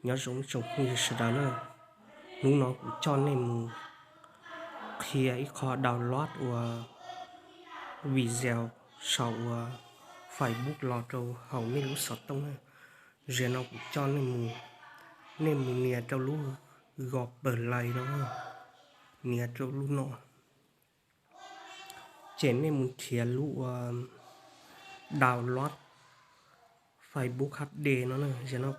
Nyob zoo tsoom phooj ywg sawv daws na, hnub no kuv coj nej mus qhia ib qho download ua video saum ua Facebook los rau hauv nej lub xov tooj na. Zaum no kuv coj nej mus, nej mus nias rau lub Google Play no, nias rau lub no, ces nej mus nrhiav lub ua download Facebook H D no na. Zaum no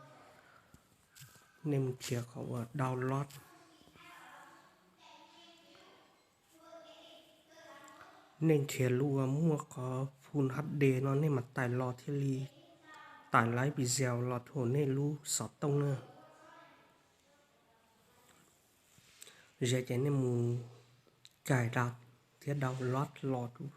nej mus nrhiav qhov ua download, nej nrhiav lub ua muaj qhov Full H D no nej mam tais los thiaj li tais laib video los rau nej lub xov tooj na. Zaum ces nej mus cais thiab download los rau.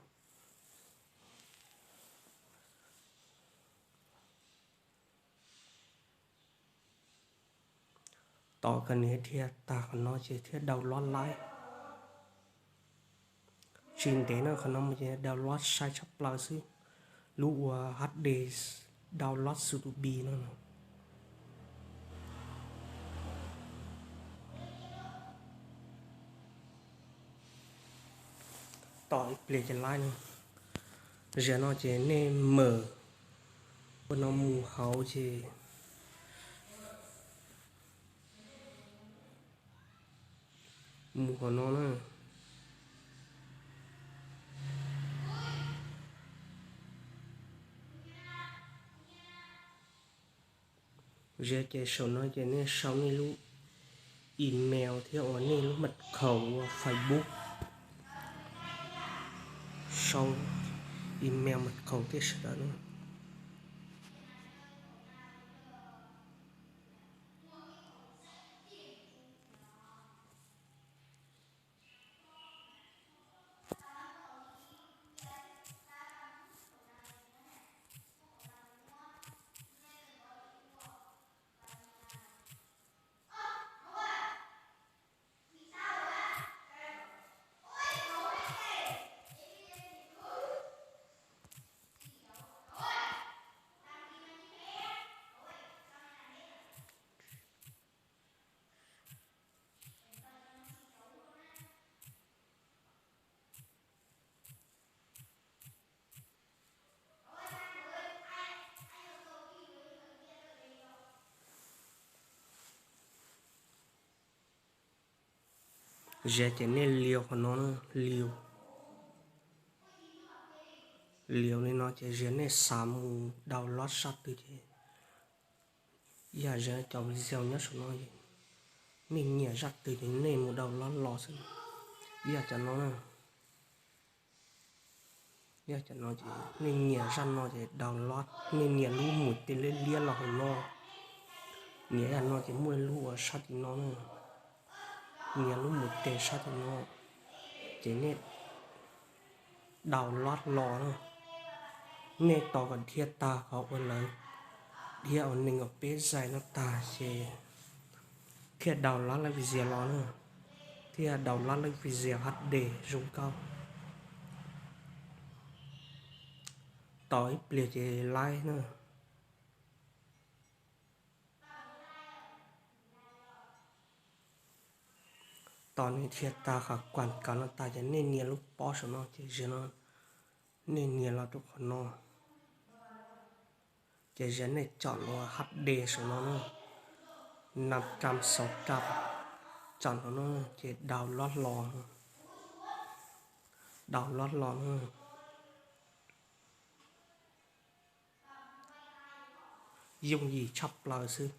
Tos kom nws dhia tag qhov no ces thiaj download laib. Tsis ntev no qhov no mus ces download sai tshaj plaws xwb. Lub ua H D download xu tu bi no. Tos ib pliag ces laib no. Zaum no ces nej mawm ua no mus hauv ces mus hauv no na. Zaum ces saum no ces nej sau nej lub email thiab ua nej lub mật khẩu ua Facebook. Sau email mật khẩu thiab sawv daws na. Zaum ces nej liu qhov no, liu, liu li no ces zaum nej xav mus download zaj twg ces ib yam zaum cov video nyob saum no, nej nyiam zaj twg ces nej mus download los xwb. Ib yam cov no na, ib yam cov no ces nej nyiam zaj no ces download, nej nias lub mus tes liab liab los hauv no, nias ib yam no ces muaj lub ua sab tim no na, nias lub mus tes sab tim no, ces nej download los na. Nej tos kom dhia tag qhov ua lawv dhia ua nees nkaum peb zais no tag ces thiaj download laib video los na, thiaj download laib video H D zoo nkauj. Tos ib pliag ces laib na. Tos nej dhia tag qhov quảng cáo no tag ces nej nias lub pob saum no ces zaum no nej nias los rau qhov no. Ces zaum nej tsom los H D saum no na, năm trăm sáu trăm, tsom no na ces download los, download los na. Yooj yim tshaj plaws xwb.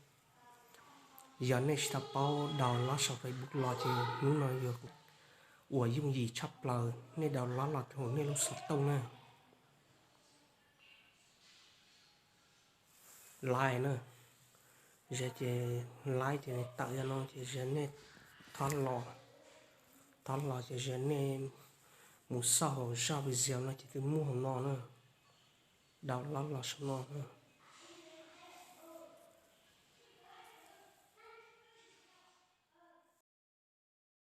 Yog nej tsis tau paub download saum Facebook los ces hnub no yuav ua yooj yim tshaj plaws, nej download los rau hauv nej lub xov tooj na. Laib na, zaum ces laib ces nws tawm yog no ces zaum nej thov los, thov los ces zaum nej mus xauj hauv zaj video no ces twb muaj hauv no na. Download los saum no.